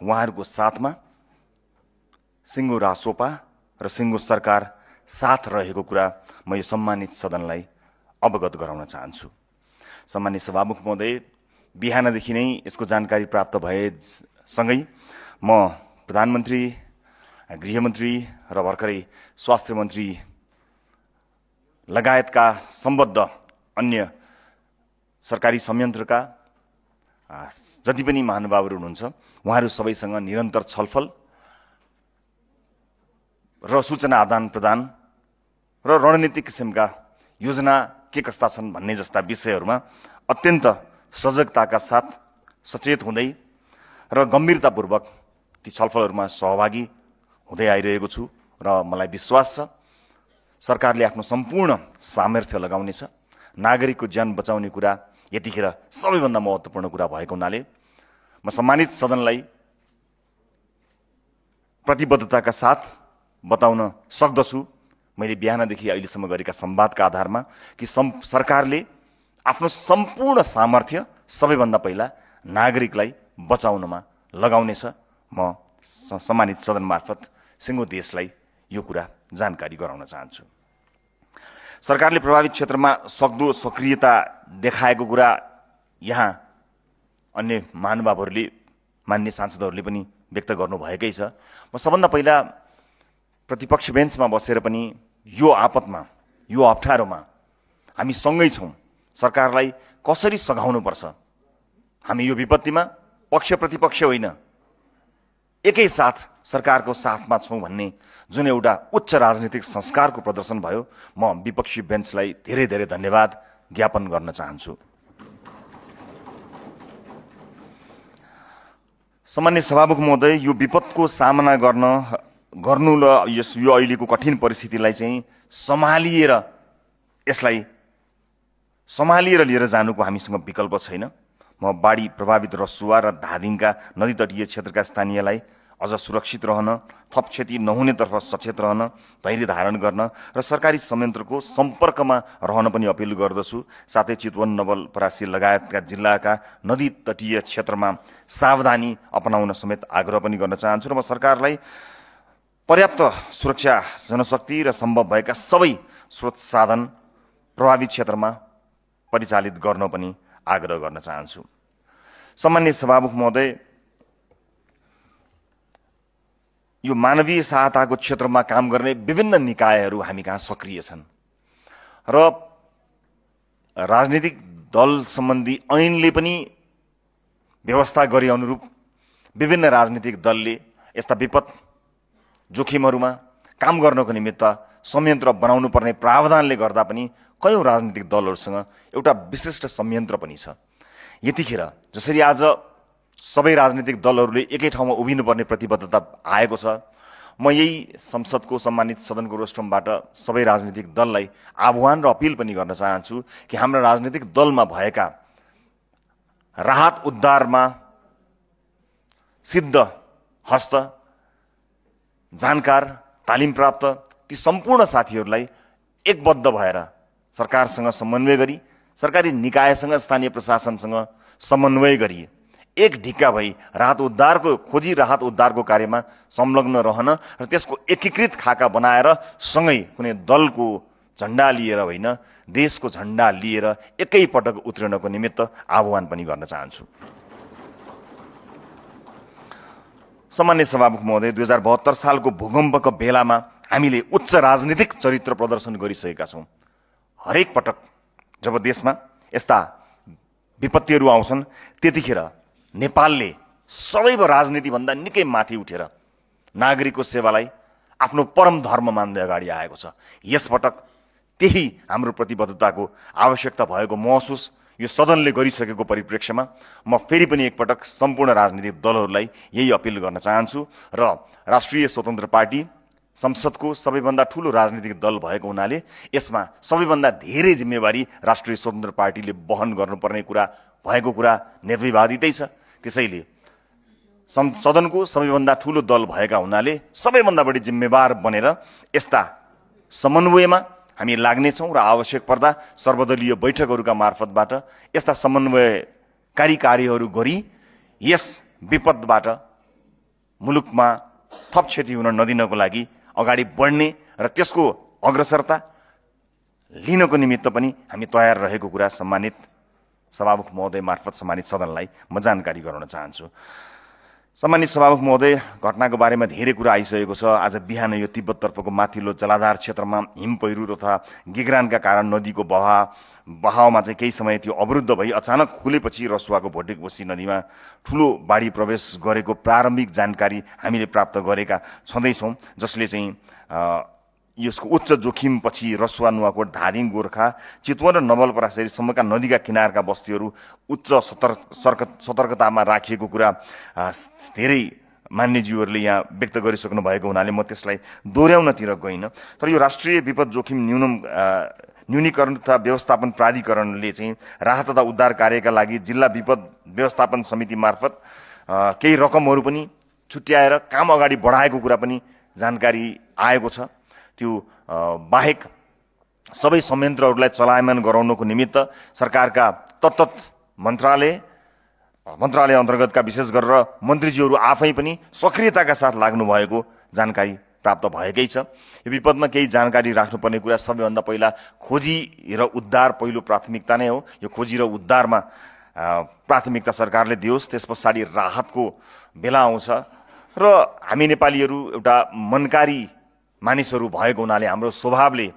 उहाँहरूको साथमा सिङ्गो रासोपा र सिङ्गो सरकार साथ रहेको कुरा म यो सम्मानित सदनलाई अवगत गराउन चाहन्छु। सम्मानित सभामुख महोदय, बिहानदेखि नै यसको जानकारी प्राप्त भएसँगै म प्रधानमन्त्री, गृहमन्त्री र भर्खरै स्वास्थ्य मन्त्री लगायतका सम्बद्ध अन्य सरकारी संयन्त्रका जति पनि महानुभावहरू हुनुहुन्छ उहाँहरू सबैसँग निरन्तर छलफल र सूचना आदान प्रदान र रणनीतिक किसिमका योजना के कस्ता छन् भन्ने जस्ता विषयहरूमा अत्यन्त सजगताका साथ सचेत हुँदै र गम्भीरतापूर्वक ती छलफलहरूमा सहभागी हुँदै आइरहेको छु र मलाई विश्वास छ सरकारले आफ्नो सम्पूर्ण सामर्थ्य लगाउनेछ। नागरिकको ज्यान बचाउने कुरा यतिखेर सबैभन्दा महत्त्वपूर्ण कुरा भएको हुनाले म सम्मानित सदनलाई प्रतिबद्धताका साथ बताउन सक्दछु, मैले बिहानदेखि अहिलेसम्म गरेका संवादका आधारमा कि सरकारले आफ्नो सम्पूर्ण सामर्थ्य सबैभन्दा पहिला नागरिकलाई बचाउनमा लगाउनेछ। म सम्मानित सदन मार्फत सिङ्गो देशलाई यो कुरा जानकारी गराउन चाहन्छु। सरकारले प्रभावित क्षेत्रमा सक्दो सक्रियता देखाएको कुरा यहाँ अन्य महानुभावहरूले, मान्य सांसदहरूले पनि व्यक्त गर्नुभएकै छ। म सबभन्दा पहिला प्रतिपक्ष बेन्चमा बसेर पनि यो आपतमा, यो अप्ठ्यारोमा हामी सँगै छौँ, सरकारलाई कसरी सघाउनुपर्छ, हामी यो विपत्तिमा पक्ष प्रतिपक्ष होइन एकैसाथ सरकारको साथमा छौँ भन्ने जुन एउटा उच्च राजनीतिक संस्कारको प्रदर्शन भयो, म विपक्षी बेन्चलाई धेरै धेरै धन्यवाद ज्ञापन गर्न चाहन्छु। सम्मान्य सभामुख महोदय, यो विपदको सामना गर्नु र यो अहिलेको कठिन परिस्थितिलाई चाहिँ सम्हालिएर लिएर जानुको हामीसँग विकल्प छैन। म बाढी प्रभावित रसुवा र धादिङका नदी तटीय क्षेत्रका स्थानीयलाई अझ सुरक्षित रहन, थप क्षति नहुनेतर्फ सचेत रहन, धैर्य धारण गर्न र सरकारी संयन्त्रको सम्पर्कमा रहन पनि अपिल गर्दछु। साथै चितवन, नवलपरासी लगायतका जिल्लाका नदी तटीय क्षेत्रमा सावधानी अपनाउन समेत आग्रह पनि गर्न चाहन्छु र म सरकारलाई पर्याप्त सुरक्षा जनशक्ति र सम्भव भएका सबै स्रोत साधन प्रभावित क्षेत्रमा परिचालित गर्न पनि आग्रह गर्न चाहन्छु। सम्मान्य सभामुख महोदय, यो मानवीय सहायताको क्षेत्रमा काम गर्ने विभिन्न निकायहरू हामी कहाँ सक्रिय छन् र राजनीतिक दल सम्बन्धी ऐनले पनि व्यवस्था गरे अनुरूप विभिन्न राजनीतिक दलले यस्ता विपद जोखिमहरूमा काम गर्नको निमित्त संयन्त्र बनाउनु पर्ने प्रावधानले गर्दा पनि कयौं राजनीतिक दलहरूसँग एउटा विशिष्ट संयन्त्र पनि छ। यतिखेर जसरी आज सबै राजनीतिक दलहरूले एकै ठाउँमा उभिनुपर्ने प्रतिबद्धता आएको छ, म यही संसदको सम्मानित सदनको रोस्ट्रमबाट सबै राजनीतिक दललाई आह्वान र अपिल पनि गर्न चाहन्छु कि हाम्रा राजनीतिक दलमा भएका राहत उद्धारमा सिद्ध हस्त, जानकार, तालिम प्राप्त ती सम्पूर्ण साथीहरूलाई एकबद्ध भएर सरकारसँग समन्वय गरी, सरकारी निकायसँग, स्थानीय प्रशासनसँग समन्वय गरी एक ढिक्का भई खोजी राहत उद्धारको कार्यमा संलग्न रहन र त्यसको एकीकृत खाका बनाएर सँगै कुनै दलको झण्डा लिएर होइन, देशको झण्डा लिएर एकै पटक उत्रिनको निमित्त आह्वान पनि गर्न चाहन्छु। सम्मान्य सभामुख महोदय, 2072 सालको भूकम्पको बेलामा हामीले उच्च राजनीतिक चरित्र प्रदर्शन गरिसकेका छौँ। हरेक पटक जब देशमा यस्ता विपत्तिहरू आउँछन् त्यतिखेर नेपालले सदैव राजनीतिभन्दा निकै माथि उठेर नागरिकको सेवालाई आफ्नो परम धर्म मान्दै अगाडि आएको छ। यसपटक त्यही हाम्रो प्रतिबद्धताको आवश्यकता भएको महसुस यो सदनले गरिसकेको परिप्रेक्ष्यमा म फेरि पनि एकपटक सम्पूर्ण राजनीतिक दलहरूलाई यही अपिल गर्न चाहन्छु र राष्ट्रिय स्वतन्त्र पार्टी संसदको सबैभन्दा ठूलो राजनीतिक दल भएको हुनाले यसमा सबैभन्दा धेरै जिम्मेवारी राष्ट्रिय स्वतन्त्र पार्टीले वहन गर्नुपर्ने कुरा भएको कुरा निर्विवादितै छ। त्यसैले सदनको सबैभन्दा ठूलो दल भएका हुनाले सबैभन्दा बढी जिम्मेवार बनेर यस्ता समन्वयमा हामी लाग्नेछौँ र आवश्यक पर्दा सर्वदलीय बैठकहरूका मार्फतबाट यस्ता समन्वयकारी कार्यहरू गरी यस विपदबाट मुलुकमा थप क्षति हुन नदिनको लागि अगाडि बढ्ने र त्यसको अग्रसरता लिनको निमित्त पनि हामी तयार रहेको कुरा सम्मानित सभामुख महोदय मार्फत सम्मानित सदनलाई म जानकारी गराउन चाहन्छु। सम्मानित सभामुख महोदय, घटनाको बारेमा धेरै कुरा आइसकेको छ। आज बिहान यो तिब्बततर्फको माथिल्लो जलाधार क्षेत्रमा हिम पहिरो तथा गिगरानका कारण नदीको बहावमा चाहिँ केही समय त्यो अवरुद्ध भई अचानक खुलेपछि रसुवाको भोटेकोसी नदीमा ठुलो बाढी प्रवेश गरेको प्रारम्भिक जानकारी हामीले प्राप्त गरेका छँदैछौँ, जसले चाहिँ यसको उच्च जोखिमपछि रसुवा, नुवाकोट, धादिङ, गोर्खा, चितवन र नवलपरासीसम्मका नदीका किनारका बस्तीहरू उच्च सतर्कतामा राखिएको कुरा धेरै मान्यज्यूहरूले यहाँ व्यक्त गरिसक्नु भएको हुनाले म त्यसलाई दोहोऱ्याउनतिर गइनँ। तर यो राष्ट्रिय विपद जोखिम न्यूनीकरण तथा व्यवस्थापन प्राधिकरणले चाहिँ राहत तथा उद्धार कार्यका लागि जिल्ला विपद व्यवस्थापन समिति मार्फत केही रकमहरू पनि छुट्याएर काम अगाडि बढाएको कुरा पनि जानकारी आएको छ। त्यो बाहेक सबै संयन्त्रहरूलाई चलायमान गराउनको निमित्त सरकारका तत्त मन्त्रालय अन्तर्गतका विशेष गरेर मन्त्रीज्यूहरू आफै पनि सक्रियताका साथ लाग्नु भएको जानकारी प्राप्त भएकै छ। यो विपदमा केही जानकारी राख्नुपर्ने कुरा सबैभन्दा पहिला खोजी र उद्धार पहिलो प्राथमिकता नै हो। यो खोजी र उद्धारमा प्राथमिकता सरकारले दियोस्, त्यस पछाडि राहतको बेला आउँछ। र हामी नेपालीहरू एउटा मनकारी मानिसहरू भएको हुनाले हाम्रो स्वभावले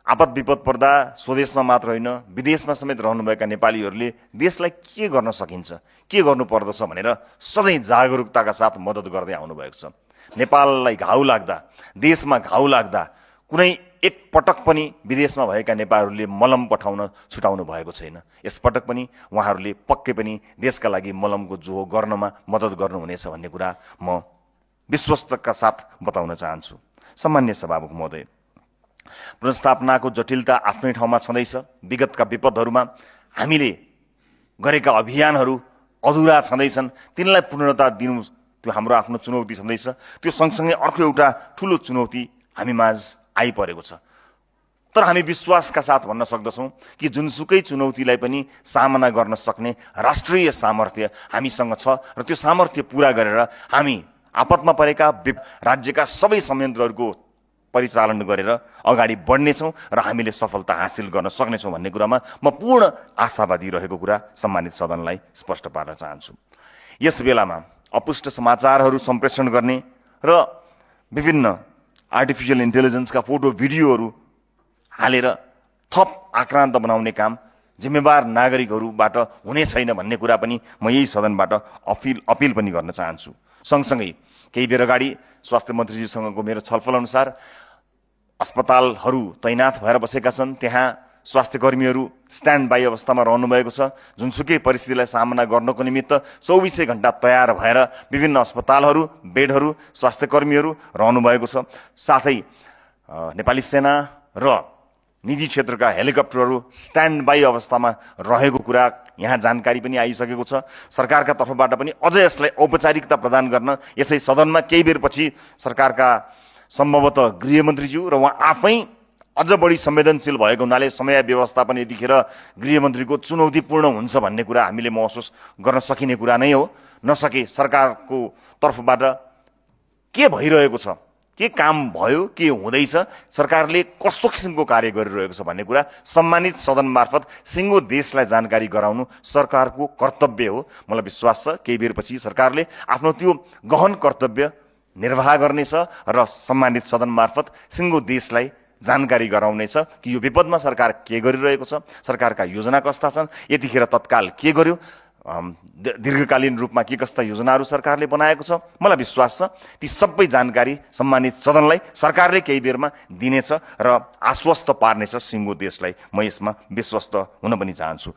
आपद विपद पर्दा स्वदेशमा मात्र होइन विदेशमा समेत रहनुभएका नेपालीहरूले देशलाई के गर्न सकिन्छ, के गर्नु पर्दछ भनेर सधैँ जागरुकताका साथ मद्दत गर्दै आउनुभएको छ। नेपाललाई घाउ लाग्दा, देशमा घाउ लाग्दा कुनै एक पटक पनि विदेशमा भएका नेपालीहरूले मलम पठाउन छुटाउनु भएको छैन। यसपटक पनि उहाँहरूले पक्कै पनि देशका लागि मलमको जोहो गर्नमा मद्दत गर्नुहुनेछ भन्ने कुरा म विश्वस्तका साथ बताउन चाहन्छु। सम्मान्य सभामुख महोदय, पुनर्स्थापनाको जटिलता आफ्नै ठाउँमा छँदैछ। विगतका विपदहरूमा हामीले गरेका अभियानहरू अधुरा छँदैछन्, तिनलाई पूर्णता दिनु त्यो हाम्रो आफ्नो चुनौती छँदैछ। त्यो सँगसँगै अर्को एउटा ठुलो चुनौती हामी माझ आइपरेको छ। तर हामी विश्वासका साथ भन्न सक्दछौँ कि जुनसुकै चुनौतीलाई पनि सामना गर्न सक्ने राष्ट्रिय सामर्थ्य हामीसँग छ र त्यो सामर्थ्य पुरा गरेर हामी आपतमा परेका राज्यका सबै संयन्त्रहरूको परिचालन गरेर अगाडि बढ्नेछौँ र हामीले सफलता हासिल गर्न सक्नेछौँ भन्ने कुरामा म पूर्ण आशावादी रहेको कुरा सम्मानित सदनलाई स्पष्ट पार्न चाहन्छु। यस बेलामा अपुष्ट समाचारहरू सम्प्रेषण गर्ने र विभिन्न आर्टिफिसियल इन्टेलिजेन्सका फोटो भिडियोहरू हालेर थप आक्रान्त बनाउने काम जिम्मेवार नागरिकहरूबाट हुने छैन भन्ने कुरा पनि म यही सदनबाट अपिल पनि गर्न चाहन्छु। सँगसँगै केही बेर अगाडि स्वास्थ्य मन्त्रीजीसँगको मेरो छलफल अनुसार अस्पतालहरू तैनाथ भएर बसेका छन्, त्यहाँ स्वास्थ्य कर्मीहरू स्ट्यान्ड बाई अवस्थामा रहनुभएको छ। जुनसुकै परिस्थितिलाई सामना गर्नको निमित्त 24 घण्टा तयार भएर विभिन्न अस्पतालहरू, बेडहरू, स्वास्थ्य कर्मीहरू रहनुभएको छ। साथै नेपाली सेना र निजी क्षेत्रका हेलिकप्टरहरू स्ट्यान्ड बाई अवस्थामा रहेको कुरा यहाँ जानकारी पनि आइसकेको छ। सरकारका तर्फबाट पनि अझ यसलाई औपचारिकता प्रदान गर्न यसै सदनमा केही बेरपछि सरकारका सम्भवतः गृहमन्त्रीज्यू र उहाँ आफै अझ बढी संवेदनशील भएको हुनाले समय व्यवस्थापन यतिखेर गृहमन्त्रीको चुनौतीपूर्ण हुन्छ भन्ने कुरा हामीले महसुस गर्न सकिने कुरा नै हो। नसके सरकारको तर्फबाट के भइरहेको छ, के काम भयो, के हुँदैछ, सरकारले कस्तो किसिमको कार्य गरिरहेको छ भन्ने कुरा सम्मानित सदन मार्फत सिङ्गो देशलाई जानकारी गराउनु सरकारको कर्तव्य हो। मलाई विश्वास छ केही बेरपछि सरकारले आफ्नो त्यो गहन कर्तव्य निर्वाह गर्नेछ र सम्मानित सदन मार्फत सिङ्गो देशलाई जानकारी गराउनेछ कि यो विपदमा सरकार के गरिरहेको छ, सरकारका योजना कस्ता छन्, यतिखेर तत्काल के गर्यो, दीर्घकालीन रूपमा के कस्ता योजनाहरू सरकारले बनाएको छ। मलाई विश्वास छ ती सबै जानकारी सम्मानित सदनलाई सरकारले केही बेरमा दिनेछ र आश्वस्त पार्नेछ सिङ्गो देशलाई। म यसमा विश्वस्त हुन पनि चाहन्छु।